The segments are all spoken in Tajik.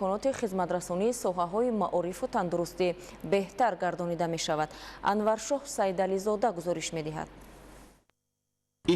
Имконоти хизматрасонии соҳаҳои маорифу тандурустӣ беҳтар гардонида мешавад. Анваршоҳ Сайдализода гузориш медиҳад.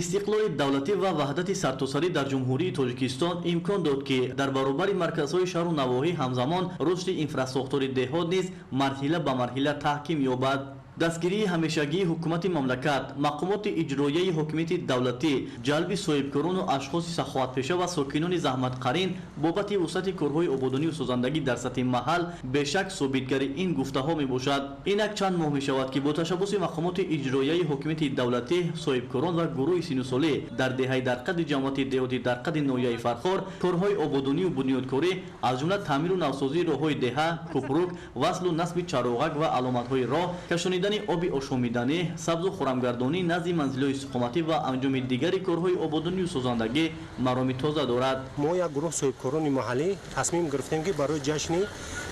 Истиқлоли давлатӣ ва ваҳдати сартосарӣ дар Ҷумҳурии Тоҷикистон имкон дод, ки дар баробари марказҳои шаҳру навоҳӣ ҳамзамон рушди инфрасохтори деҳот низ марҳила ба марҳила таҳким ёбад. Дастгирии ҳамешагии ҳукумати мамлакат, мақомоти иҷроияи ҳокимияти давлатӣ, ҷалби соҳибкорону ашхоси саховатпеша ва сокинони заҳматқарин бобати вусъати корҳои ободонию созандагӣ дар сатҳи маҳал бешак собитгари ин гуфтаҳо мебошад. Инак чанд моҳ мешавад, ки бо ташаббуси мақомоти иҷроияи ҳокимияти давлатӣ, соҳибкорон ва гурӯҳи синусолӣ дар деҳаи Дарқади ҷамоати деҳоти Дарқади ноҳияи Фархор корҳои ободонию бунёдкорӣ, аз ҷумла таъмиру навсозии роҳҳои деҳа, кӯпрук, васлу насби чароғак ва аломатҳои роҳ, кашонида оби ошомиданӣ, сабзу хурамгардонӣ назди манзилҳои истиқоматӣ ва анҷоми дигари корҳои ободонию созандагӣ мароми тоза дорад. Мо як гурӯҳ соҳибкорони маҳаллӣ тасмим гирифтем, ки барои ҷашни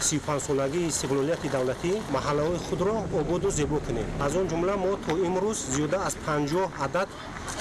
35-солагии истиқлолияти давлатӣ маҳаллаҳои худро ободу зебо кунем. Аз он ҷумла мо то имрӯз зиёда аз 50 адад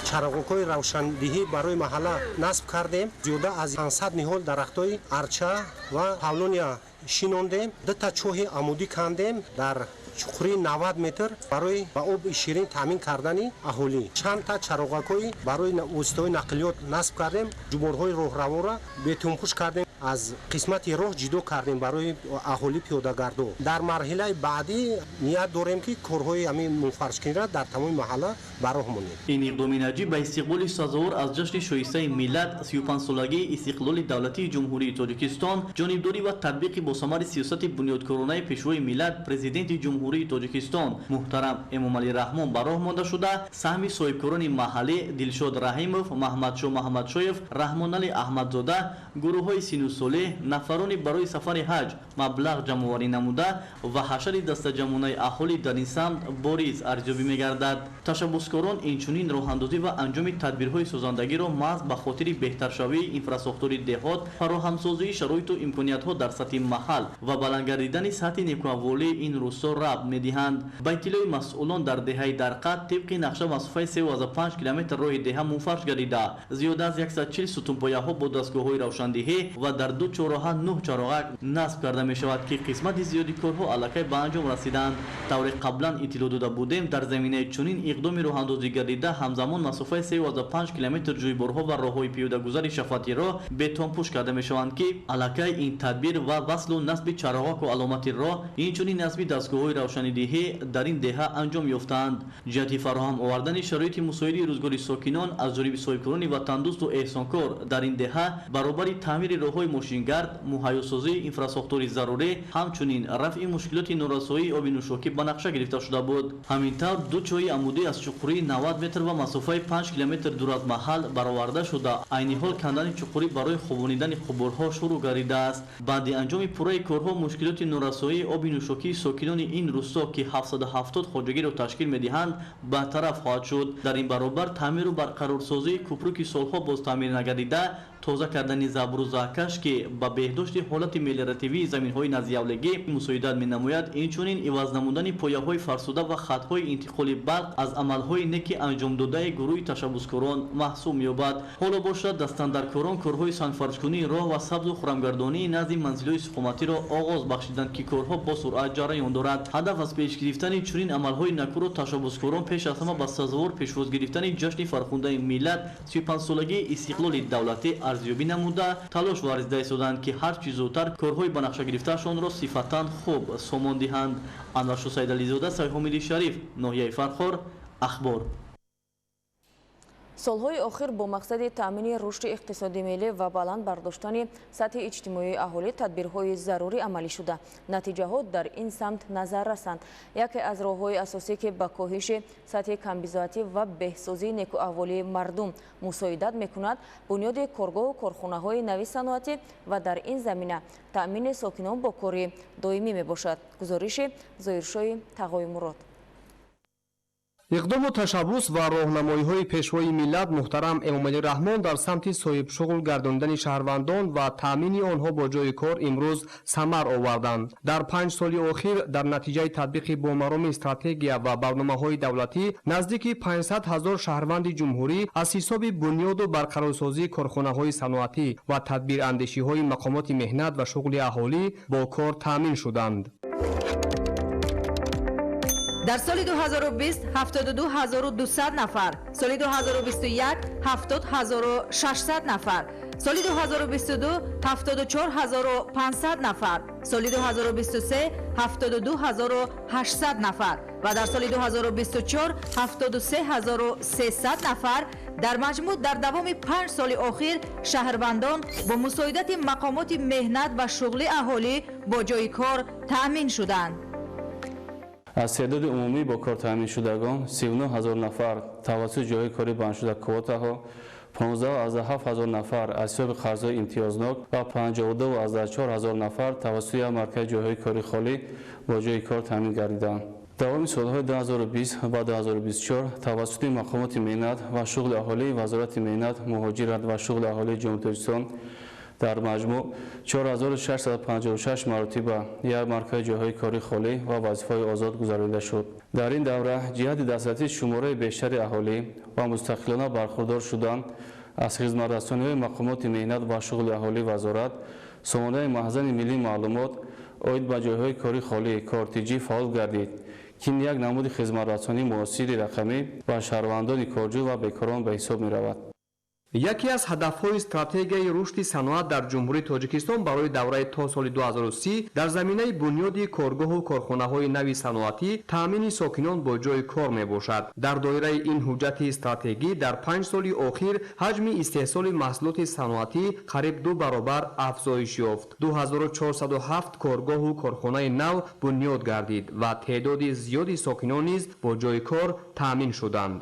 чароғокҳои равшандиҳӣ барои маҳалла насб кардем, зиёда аз 500 ниҳол дарахтҳои арча ва павлония шинондем, дута чоҳи амудӣ кандем дар чуқурии 90 метр барои ба оби ширин таъмин кардани аҳолӣ, чандта чароғакҳои барои воситаҳои нақлиёт насб кардем, ҷуборҳои роҳравонро бетонпӯш кардем, аз қисмати роҳ ҷудо кардем барои аҳолӣ пиёдагардо. Дар марҳилаи баъдӣ ният дорем, ки корҳои ҳамин мунфаришкуниро дар тамоми маҳалла ба роҳ монем. Ин иқдоми наҷиб ба истиқболи сазовор аз ҷашни шоистаи миллат, 35-солагии истиқлоли давлатии Ҷумҳурии Тоҷикистон, ҷонибдорӣ ва татбиқи босамари сиёсати бунёдкоронаи Пешвои миллат, Президенти Ҷумҳурии Тоҷикистон муҳтарам Эмомалӣ Раҳмон ба роҳ монда шуда, саҳми соҳибкорони маҳаллӣ Дилшод Раҳимов, Маҳмадшоҳ Маҳмадшоев, Раҳмонали Аҳмадзода, гурӯҳҳои синусолӣ, нафарони барои сафари ҳаҷ маблағ ҷамъоварӣ намуда ва ҳашари дастаҷамъонаи аҳолӣ дар ин самт бориз арзёбӣ мегардад. Ташаббускорон инчунин роҳандозӣ ва анҷоми тадбирҳои созандагиро маҳз ба хотири беҳтаршавии инфрасохтори деҳот, фароҳамсозии шароиту имкониятҳо дар сатҳи маҳал ва баланд гардидани сатҳи некуаҳволии ин рӯсто рабт медиҳанд. Ба иттилои масъулон, дар деҳаи Дарқад тибқи нақша масофаи 3,5 километр роҳи деҳа мунфарш гардида, зиёда аз 140 сутунпояҳо бо дастгоҳҳои равшандиҳӣ ва дар ду чорроҳа нӯҳ чароғак насб карда мешавад, ки қисмати зиёди корҳо аллакай ба анҷом расиданд. Тавре қаблан иттилоъ дода будем, дар заминаи чунин иқдоми роҳандозӣ гардида ҳамзамон масофаи 3,5 километр ҷӯйборҳо ва роҳҳои пиёдагузари шафати роҳ бетонпӯш карда мешаванд, ки аллакай ин тадбир ва васлу насби чароғаку аломати роҳ, инчунин насби дастгоҳҳои равшанидиҳӣ дар ин деҳа анҷом ёфтаанд. Ҷиҳати фароҳам овардани шароити мусоиди рӯзгори сокинон аз ҷониби соҳибкорони ватандӯсту эҳсонкор дар ин деҳа баробари таъмири роҳҳои мошингард, муҳайёсозии инфрасохтори зарурӣ, ҳамчунин рафъи мушкилоти норасоии оби нӯшокӣ ба нақша гирифта шуда буд. Ҳамин тавр, ду чоҳи амудӣ аз чуқурии 90 метр ва масофаи 5 километр дур аз маҳал бароварда шуда, айни ҳол кандани чуқурӣ барои хобонидани қубурҳо шурӯъ гардидааст. Баъди анҷоми пурраи корҳо мушкилоти норасоии оби нӯшокии сокинони ин рӯсто, ки 770 хоҷагиро ташкил медиҳанд, бартараф хоҳад шуд. Дар ин баробар таъмиру барқарорсозии кӯпруки солҳо боз таъмир нагардида, тоза кардани забру заҳкаш, ки ба беҳдошти ҳолати мелиоративии заминҳои наздиавлегӣ мусоидат менамояд, инчунин иваз намудани пояҳои фарсуда ва хатҳои интиқоли барқ аз амалҳои неки анҷомдодаи гурӯҳи ташаббускорон маҳсуб меёбад. Ҳоло бошад, дастандаркорон корҳои сангфаршкунии роҳ ва сабзу хурамгардонии назди манзилҳои истиқоматиро оғоз бахшиданд, ки корҳо бо суръат ҷараён дорад. Ҳадаф аз пеш гирифтани чунин амалҳои накӯро ташаббускорон пеш аз ҳама ба сазовор пешвоз гирифтани ҷашни фархундаи миллат, 35-солагии истиқлоли давлатӣ арзёбӣ намуда, талош варзида истоданд, ки ҳар чӣ зудтар корҳои ба нақша гирифтаашонро сифатан хуб сомон диҳанд. Анваршо Сайдализода, Сайҳомиди Шариф, ноҳияи Фархор, Ахбор. Солҳои охир бо мақсади таъмини рушди иқтисоди миллӣ ва баланд бардоштани сатҳи иҷтимоии аҳолӣ тадбирҳои зарурӣ амалӣ шуда, натиҷаҳо дар ин самт назар расанд. Яке аз роҳҳои асосӣ, ки ба коҳиши сатҳи камбизоатӣ ва беҳсозии некуаҳволии мардум мусоидат мекунад, бунёди коргоҳу корхонаҳои нави саноатӣ ва дар ин замина таъмини сокинон бо кори доимӣ мебошад. Гузориши Зоҳиршоҳи Тағои Мурод. Иқдому ташаббус ва роҳнамоиҳои Пешвои миллат муҳтарам Эмомалӣ Раҳмон дар самти соҳибшуғл гардондани шаҳрвандон ва таъмини онҳо бо ҷойи кор имрӯз самар оварданд. Дар 5 соли охир дар натиҷаи татбиқи бомароми стратегия ва барномаҳои давлатӣ наздики 500 ҳазор шаҳрванди ҷумҳурӣ аз ҳисоби бунёду барқарорсозии корхонаҳои саноатӣ ва тадбирандешиҳои мақомоти меҳнат ва шуғли аҳолӣ бо кор таъмин шуданд. Дар соли 2020 72 200 нафар, соли 2021 70 600 нафар, соли 2022 74 500 нафар, соли 2023 72 800 нафар ва дар соли 2024 73 300 нафар. Дар маҷмӯъ дар давоми 5 соли охир шаҳрвандон бо мусоидати мақомоти меҳнат ва шуғли аҳолӣ бо ҷойи кор таъмин шуданд. Аз теъдоди умумӣ бо кор таъминшудагон 39 ҳазор нафар тавассути ҷойҳои корӣ бандшуда квотаҳо, 15,7 ҳазор нафар аз ҳисоби қарзҳои имтиёзнок ва 52,4 ҳазор нафар тавассути як маркази ҷойҳои кори холӣ бо ҷойи кор таъмин гардиданд. Давоми солҳои 2020 ва 2024 тавассути мақомоти меҳнат ва шуғли аҳолии Вазорати меҳнат, муҳоҷират ва шуғли аҳолии Ҷумҳурии Тоҷикистон дар маҷмӯъ 4656 маротиба як маркази ҷойҳои кори холӣ ва вазифаҳои озод гузаронида шуд. Дар ин давра ҷиҳати дастрасии шумораи бештари аҳолӣ ва мустақилона бархурдор шудан аз хизматрасониҳои мақомоти меҳнат ва шуғли аҳолии вазорат сомонаи Маҳзани миллии маълумот оид ба ҷойҳои кори холӣ Кортиҷӣ фаъол гардид, ки ин як намуди хизматрасонии муосири рақамӣ ба шаҳрвандони корҷӯ ва бекорон ба ҳисоб меравад. Яке аз ҳадафҳои стратегияи рушди саноат дар Ҷумҳурии Тоҷикистон барои давраи то соли 2030 дар заминаи бунёди коргоҳу корхонаҳои нави саноатӣ таъмини сокинон бо ҷойи кор мебошад. Дар доираи ин ҳуҷҷати стратегӣ дар 5 соли охир ҳаҷми истеҳсоли маҳсулоти саноатӣ қариб 2 баробар афзоиш ёфт. 2407 коргоҳу корхонаи нав бунёд гардид ва теъдоди зиёди сокинон низ бо ҷойи кор таъмин шуданд.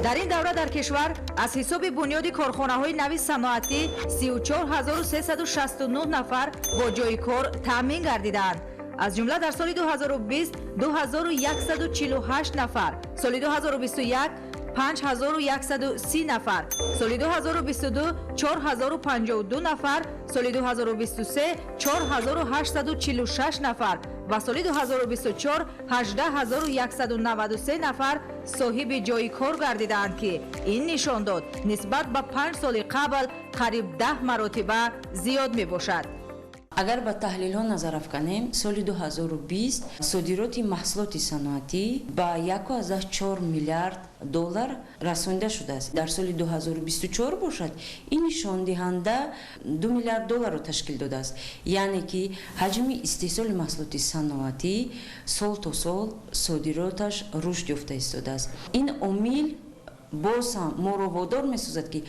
Дар ин давра дар кишвар аз ҳисоби бунёди корхонаҳои нави саноатӣ 34 369 нафар бо ҷойи кор таъмин гардидаанд. Аз ҷумла дар соли 2020 2148 нафар, соли 2021 5130 нафар, соли 2022 4052 нафар, соли 2023 4846 нафар ва соли 2024 18 193 нафар соҳиби ҷойи кор гардидаанд, ки ин нишондод нисбат ба 5 соли қабл қариб 10 маротиба зиёд мебошад. Агар ба таҳлилҳо назар афканем, соли 2020 содироти маҳсулоти саноатӣ ба 1,4 миллиард доллар расонида шудааст. Дар соли 2024 бошад, ин нишондиҳанда 2 миллиард долларро ташкил додааст, яъне ки ҳаҷми истеҳсоли маҳсулоти саноатӣ сол то сол содироташ рушд ёфта истодааст. Ин омил боз ҳам моро водор месозад, ки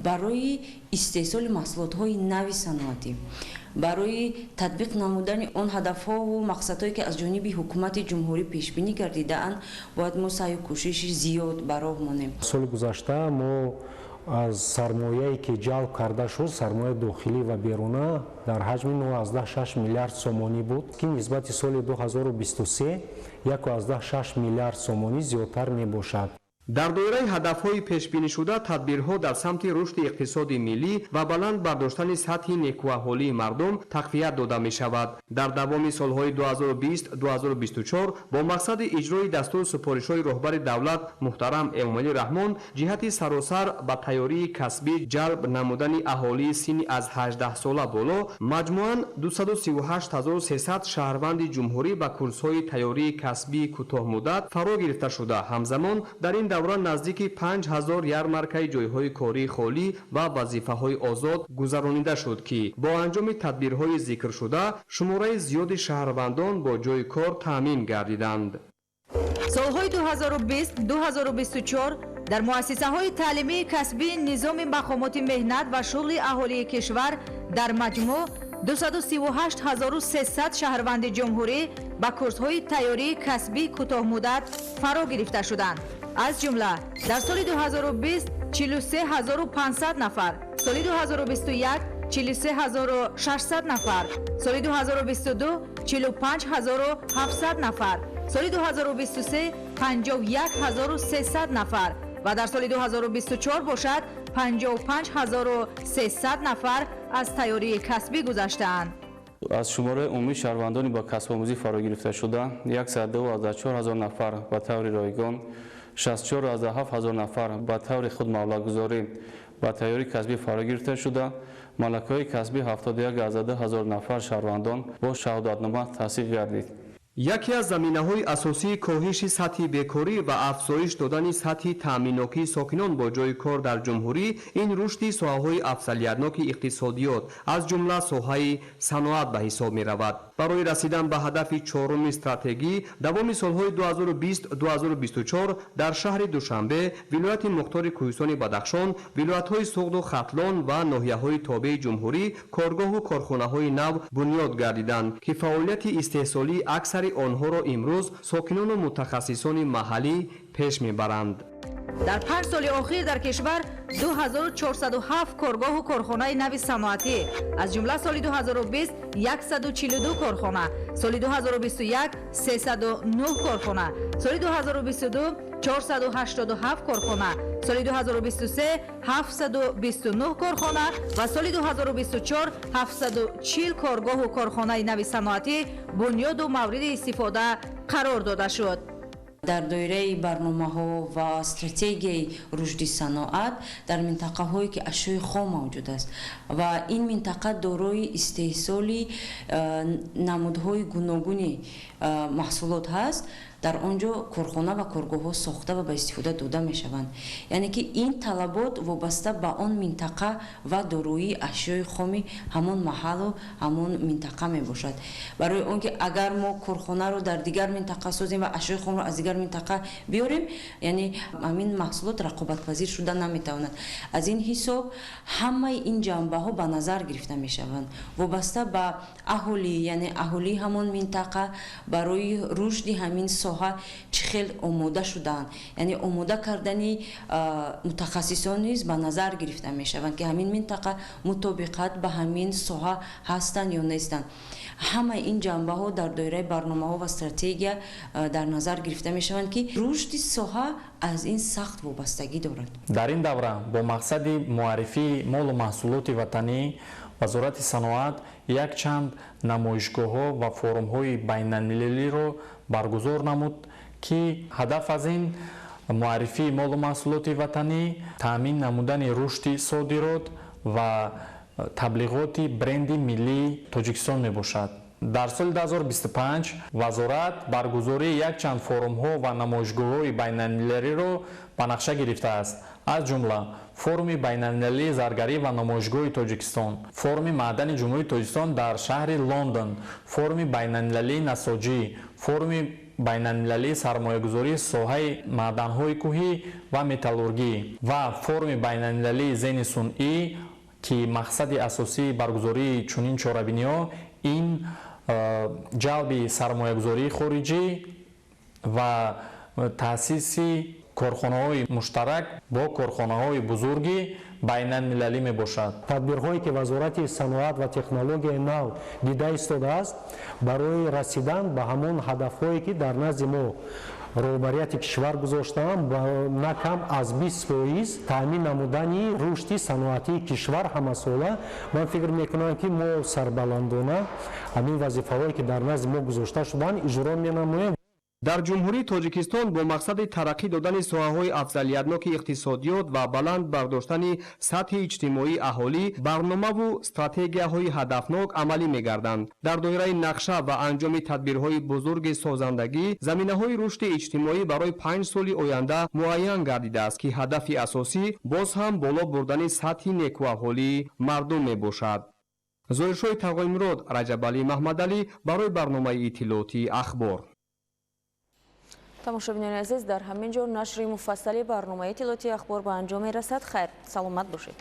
барои истеҳсоли маҳсулотҳои нави саноатӣ, барои татбиқ намудани он ҳадафҳову мақсадҳое, ки аз ҷониби ҳукумати ҷумҳурӣ пешбинӣ гардидаанд, бояд мо саъю кӯшиши зиёд ба роҳ монем. Соли гузашта мо аз сармояе, ки ҷалб карда шуд, сармояи дохилӣ ва беруна дар ҳаҷми 9,6 миллиард сомонӣ буд, ки нисбати соли 2023 1,6 миллиард сомонӣ зиёдтар мебошад. Дар доираи ҳадафҳои пешбинишуда тадбирҳо дар самти рушди иқтисоди миллӣ ва баланд бардоштани сатҳи некӯаҳолии мардум тақвият дода мешавад. Дар давоми солҳои 2020-2024 бо мақсади иҷрои дастуру супоришҳои роҳбари давлат муҳтарам Эмомалӣ Раҳмон ҷиҳати саросар ба тайёрии касбӣ ҷалб намудани аҳолии синни аз 18 сола боло маҷмӯан 238 300 шаҳрванди ҷумҳурӣ ба курсҳои тайёрии касбии кӯтоҳмуддат фаро гирифта шуда, ҳамзамон дар ин давра наздики 5000 ярмаркаи ҷойҳои кории холӣ ва вазифаҳои озод гузаронида шуд, ки бо анҷоми тадбирҳои зикршуда шумораи зиёди шаҳрвандон бо ҷойи кор таъмин гардиданд. Солҳои 2020-2024 дар муассисаҳои таълимии касбии низоми мақомоти меҳнат ва шуғли аҳолии кишвар дар маҷмӯъ 238 300 шаҳрванди ҷумҳурӣ ба курсҳои тайёрии касбии кӯтоҳмуддат фаро гирифта шуданд. Аз ҷумла дар соли 2020 43 500 нафар, соли 2021 43 600 нафар, соли 2022 45 700 нафар, соли 2023 51 300 нафар ва дар соли 2024 бошад, 55 300 нафар аз тайёрии касбӣ гузаштаанд. Аз шумораи умумии шаҳрвандони ба касбомӯзӣ фаро гирифташуда 124 ҳазор нафар ба таври ройгон, 64,7 ҳазор нафар ба таври худмаблағгузорӣ ба тайёрии касбӣ фаро гирифта шуда, малакаҳои касбӣ 71,2 ҳазор нафар шаҳрвандон бо шаҳодатнома тасдиқ гардид. Яке аз заминаҳои асосии коҳиши сатҳи бекорӣ ва афзоиш додани сатҳи таъминнокии сокинон бо ҷойи кор дар ҷумҳурӣ ин рушди соҳаҳои афзалиятноки иқтисодиёт, аз ҷумла соҳаи саноат ба ҳисоб меравад. Барои расидан ба ҳадафи чоруми стратегӣ давоми солҳои 2020-2024 дар шаҳри Душанбе, вилояти мухтори Кӯҳистони Бадахшон, вилоятҳои Суғду Хатлон ва ноҳияҳои тобеи ҷумҳурӣ коргоҳу корхонаҳои нав бунёд гардиданд, ки фаъолияти истеҳсолии аксари онҳоро имрӯз сокинону мутахассисони маҳаллӣ пеш мебаранд. Дар 5 соли охир дар кишвар 2407 коргоҳу корхонаи нави саноатӣ, аз ҷумла соли 2020 142 корхона, соли 2021 309 корхона, соли 2022 487 корхона, соли 2023 729 корхона ва соли 2024 740 коргоҳу корхонаи нави саноатӣ бунёду мавриди истифода қарор дода шуд. Дар доираи барномаҳо ва стратегияи рушди саноат дар минтақаҳое, ки ашёи хом мавҷуд аст ва ин минтақа дорои истеҳсоли намудҳои гуногуни маҳсулот ҳаст, дар он ҷо корхона ва коргоҳҳо сохта ва ба истифода дода мешаванд. Яъне ки ин талабот вобаста ба он минтақа ва дороии ашёи хоми ҳамон маҳаллу ҳамон минтақа мебошад. Барои он ки агар мо корхонаро дар дигар минтақа созем ва ашёи хомро аз дигар минтақа биёрем, яъне ҳамин маҳсулот рақобатпазир шуда наметавонад. Аз ин ҳисоб ҳамаи ин ҷанбаҳо ба назар гирифта мешаванд, вобаста ба аҳолӣ, яъне аҳолии ҳамон минтақа барои рушди ҳамин соҳа чӣ хел омода шудаанд, яъне омода кардани мутахассисон низ ба назар гирифта мешаванд, ки ҳамин минтақа мутобиқат ба ҳамин соҳа ҳастанд ё нестанд. Ҳамаи ин ҷанбаҳо дар доираи барномаҳо ва стратегия дар назар гирифта мешаванд, ки рушди соҳа аз ин сахт вобастагӣ дорад. Дар ин давра бо мақсади муаррифии молу маҳсулоти ватанӣ Вазорати саноат якчанд намоишгоҳҳо ва форумҳои байналмилалиро баргузор намуд, ки ҳадаф аз ин муаррифии молу маҳсулоти ватанӣ, таъмин намудани рушди содирот ва таблиғоти бренди миллии Тоҷикистон мебошад. Дар соли 2025 вазорат баргузории якчанд форумҳо ва намоишгоҳҳои байналмилалиро ба нақша гирифтааст, аз ҷумла форуми байналмилалии заргарӣ ва намоишгоҳи Тоҷикистон, форуми маъдани Ҷумҳурии Тоҷикистон дар шаҳри Лондон, форуми байналмилалии насоҷӣ, форуми байналмилалии сармоягузории соҳаи маъданҳои кӯҳӣ ва металлургӣ ва форуми байналмилалии зеҳни сунъӣ, ки мақсади асосии баргузории чунин чорабиниҳо ин ҷалби сармоягузории хориҷӣ ва таъсиси корхонаҳои муштарак бо корхонаҳои бузурги байналмилалӣ мебошад. Тадбирҳое, ки Вазорати саноат ва технологияи нав дида истодааст барои расидан ба ҳамон ҳадафҳое, ки дар назди мо роҳбарияти кишвар гузоштаанд, на кам аз 20% таъмин намудани рушди саноатии кишвар ҳамасола, ман фикр мекунам, ки мо сарбаландона ҳамин вазифаҳое, ки дар назди мо гузошта шудаанд, иҷро менамоем. Дар Ҷумҳурии Тоҷикистон бо мақсади тараққӣ додани соҳаҳои афзалиятноки иқтисодиёт ва баланд бардоштани сатҳи иҷтимоии аҳолӣ барномаву стратегияҳои ҳадафнок амалӣ мегарданд. Дар доираи нақша ва анҷоми тадбирҳои бузурги созандагӣ заминаҳои рушди иҷтимоӣ барои 5 соли оянда муайян гардидааст, ки ҳадафи асосӣ боз ҳам боло бурдани сатҳи некуаҳолии мардум мебошад. Зоҳиршоҳи Тағоимурод, Раҷабалӣ Маҳмадалӣ барои барномаи иттилоотии «Ахбор». Тамошобинони азиз, дар ҳамин ҷо нашри муфассали барномаи иттилоотии «Ахбор» ба анҷом мерасад. Хайр, саломат бошед.